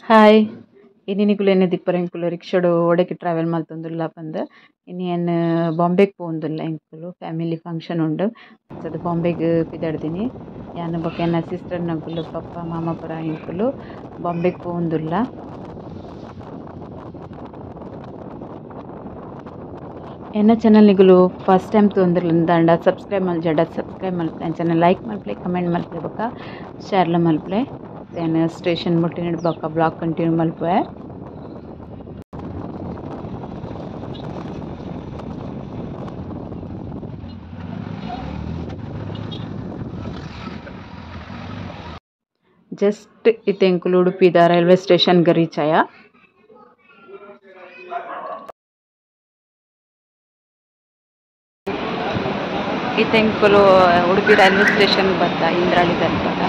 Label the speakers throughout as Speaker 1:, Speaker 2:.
Speaker 1: Hi ಇನಿ ನಿಕುಲು ಎನ್ನ ದಿಪ್ಪರೆ ಎಂಕುಲು ರಿಕ್ಷಾಡ್ ಒಡೆಕ್ ಟ್ರಾವೆಲ್ ಮಲ್ತೊಂದುಲ್ಲ ಪಂದ್ ಇನಿ ಯಾನ್ ಬಾಂಬೆಗ್ ಪೋವೊಂದುಲ್ಲ ಎಂಕುಲು ಫ್ಯಾಮಿಲಿ ಫಂಕ್ಷನ್ ಉಂಡು ಅಂಚಾದ್ ಬಾಂಬೆಗ್ ಪಿದಡ್ದಿನಿ ಯಾನ್ ಬೊಕ ಎನ್ನ ಸಿಸ್ಟರ್ ನಕುಲು ಪಪ್ಪ ಮಾಮ ಪೂರ ಎಂಕುಲು ಬಾಂಬೆಗ್ ಪೋವೊಂದುಲ್ಲ. ಎನ್ನ ಚಾನಲ್ ನಿಕುಲು ಫಸ್ಟ್ ಟೈಮ್ ತೂವೊಂದುಲ್ಲಂದಾಂಡ ಸಬ್ಸ್ಕ್ರೈಬ್ ಮಲ್ಜಡ ಸಬ್ಸ್ಕ್ರೈಬ್ ಮಲ್ಪುಲೆ ಅಂಚನೆ ಲೈಕ್ ಮಲ್ಪುಲೆ ಕಮೆಂಟ್ ಮಲ್ಪುಲೆ ಬೊಕ ಶೇರ್ಲ ಮಲ್ಪುಲೆ. ಯಾನ್ ಸ್ಟೇಷನ್ ಮುಟ್ಟಿನ ಬೊಕ ಬ್ಲಾಗ್ ಕಂಟಿನ್ಯೂ ಮಲ್ಪುವೆ. ಜಸ್ಟ್ ಇತ್ತೆ ಎಂಕುಲು ಉಡುಪಿದ ರೈಲ್ವೆ ಸ್ಟೇಷನ್ ಗ್ ರೀಚ್ ಆಯ. ಇತ್ತೆ ಎಂಕುಲು ಉಡುಪಿ ರೈಲ್ವೆ ಸ್ಟೇಷನ್ ಬತ್ತ ಇಂದ್ರಾಳಿ ದಲ್ಪದ.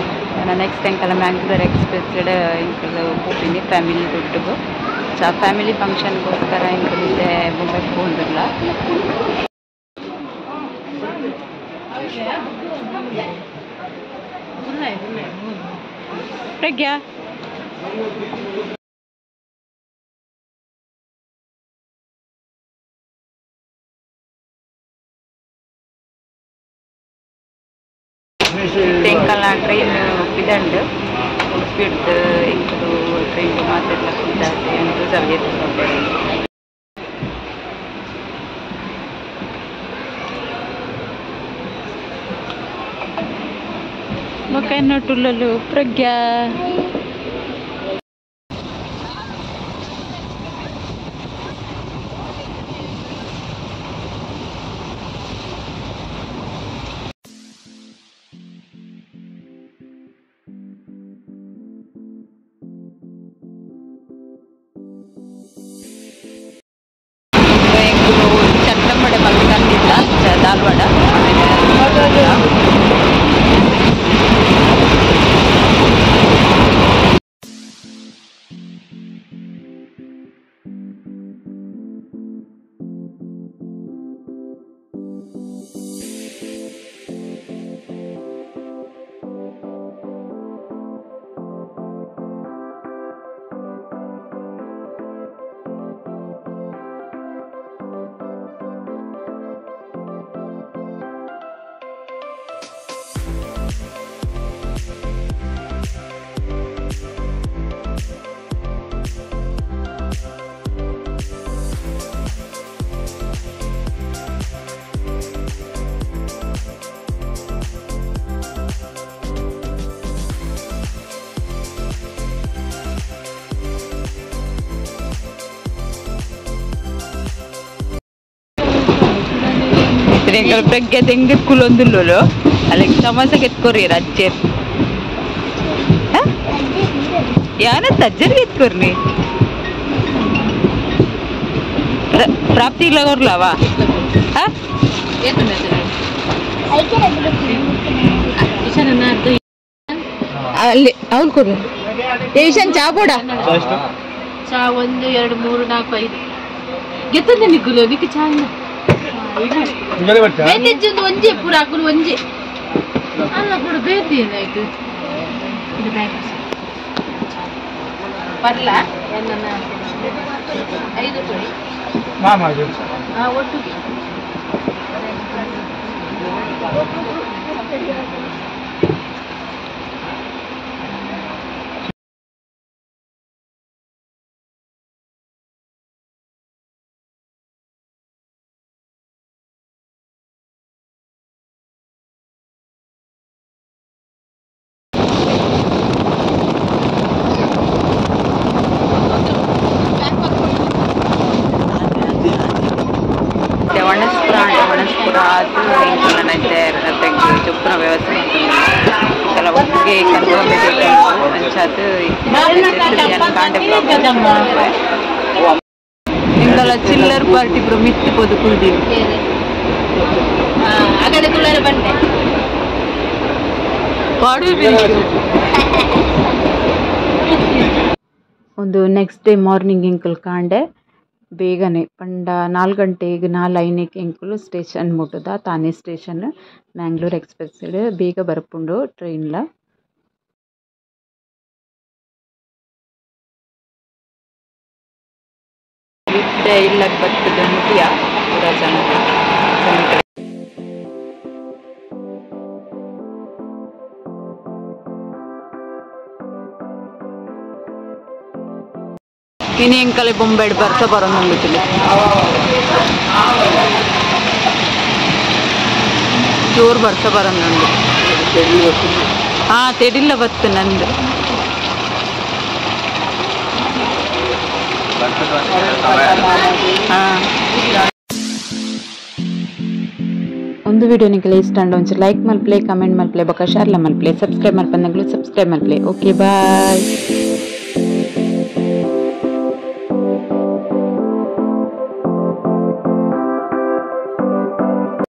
Speaker 1: ನೆಕ್ಸ್ಟ್ ಎಂಕಲ ಮ್ಯಾಂಗ್ಳೂರ್ ಎಕ್ಸ್ಪ್ರೆಸ್ ಎಂಕುಲು ಪೋಪಿನಿ ಫ್ಯಾಮಿಲಿ ದೊಟ್ಟುಗು. ಚ ಫ್ಯಾಮಿಲಿ ಫಂಕ್ಷನ್ಗೋಸ್ಕರ ಎಂಕುಲು ಇತ್ತೆ ಬೊಂಬೆಗ್ ಪೋವೊಂದುಲ್ಲ. ಪ್ರಜ್ಞಾ ಎಂಕಲ್ನ ಟ್ರೈನ್ ಪಿದಂಡ್ ಉಡುಪಿಡ್ದು ಎಂಕುಲು ಟ್ರೈನ್ ಮಾತೆರ್ಲ ಕುಲ್ದಾದ್ ಯಾನ್ ರಿಸರ್ವ್ ಬೊಕ ಎನ್ನೊಟ್ಟುಲ್ಲಲು ಪ್ರಜ್ಞಾ. ಚಟ್ಟಂಬಡೆ ಮಲ್ತಂದಿಲ್ಲ ಧಾರವಾಡ. ಎಂಕಲ್ ಪ್ರಜ್ಞೆ ದೆಂಗ್ ಕುಲೊಂದುಲ್ಲೋಲು ಅಲೆಗ್ ಸಮೋಸ ಕೆತ್ಕೊರಿಯರ್ ಅಜ್ಜೆರ್ ಯಾನ ಅಜ್ಜೆರ್ ಕೆತ್ಕೊರ್ನಿ ಪ್ರಾಪ್ತಿ ಇಲ್ಲ ಕೊರ್ಲವಾ. ಅಲ್ಲಿ ಅವ್ಲು ಕೊರ್ಲಿ ಈಶಾನ್ ಚಾ ಬೋಡ
Speaker 2: ಚಾ 1 2 3 4 5 ಗೆತ್ತಂದೆ ನಿಕ್ಕುಲು ನಿಕ್ಕು ಚಾ ಇಲ್ಲ ಬೇತೆಜ್ಜೊಂದು ಒಂಜೆ ಪೂರ ಅಕುಲು ಒಂಜೆ ಅಲ್ಲ ಕೂಡ ಬೇತೆ ಏನಾಯ್ತು ಇದು ಬ್ಯಾಗ್ ಬರ್ಲ ನನ್ನ 5 ಕೊಡಿ ಹಾಂ ಒಟ್ಟಿಗೆ.
Speaker 1: ಒಣಸ್ಪುರ ಅದು ಎಂಕಲ್ನ ಚೊಪ್ಪುನ ವ್ಯವಸ್ಥೆ ಕೆಲ ಒಟ್ಟಿಗೆ ಅಂಚಾದ್ ಎಂಕಲ ಚಿಲ್ಲರ್ ಪಾರ್ಟಿ ಪೂರ ಮಿತ್ತ್ ಪೋದು ಕುಲ್ದಿನಿ. ಒಂದು ನೆಕ್ಸ್ಟ್ ಡೇ ಮಾರ್ನಿಂಗ್ ಎಂಕುಲು ಕಾಂಡೆ ಬೇಗನೆ ಪಂಡ 4 ಗಂಟೆಗೆ 4 ಐನಕ್ಕೆ ಎಂಕುಲು ಸ್ಟೇಷನ್ ಮುಟ್ಟುದ ತಾನೆ ಸ್ಟೇಷನ್ ಮ್ಯಾಂಗ್ಳೂರ್ ಎಕ್ಸ್ಪ್ರೆಸ್ ಬೇಗ ಬರ್ಪುಂಡು ಟ್ರೈನ್ಲ. ಇತ್ತೆ ಇಲ್ಲಗ್ ಬತ್ತುದು ಮುಟಿಯ ಪೂರ ಜನ ಜನ. ಇನಿ ಎಂಕಲೆ ಬೊಂಬೆಡ್ ಬರ್ಸ ಬರೋನುಂಡು ಜೋರು ಬರ್ಸ ಬರೋನುಂಡು. ಹಾ ತೆಡಿಲ್ಲ ಬತ್ತು ನಂದು. ಒಂದು ವಿಡಿಯೋ ನಿಕಲೆ ಇಷ್ಟ ಅಂಡ ಒಂಚೂರು ಲೈಕ್ ಮಲ್ಪ್ಲೆ, ಕಮೆಂಟ್ ಮಲ್ಪ್ಲೆ, ಬೊಕ ಶೇರ್ ಮಲ್ಪ್ಲೆ, ಸಬ್ಸ್ಕ್ರೈಬ್ ಮಲ್ಪಂದಂಗ್ಲು ಸಬ್ಸ್ಕ್ರೈಬ್ ಮಲ್ಪ್ಲೆ. Okay bye.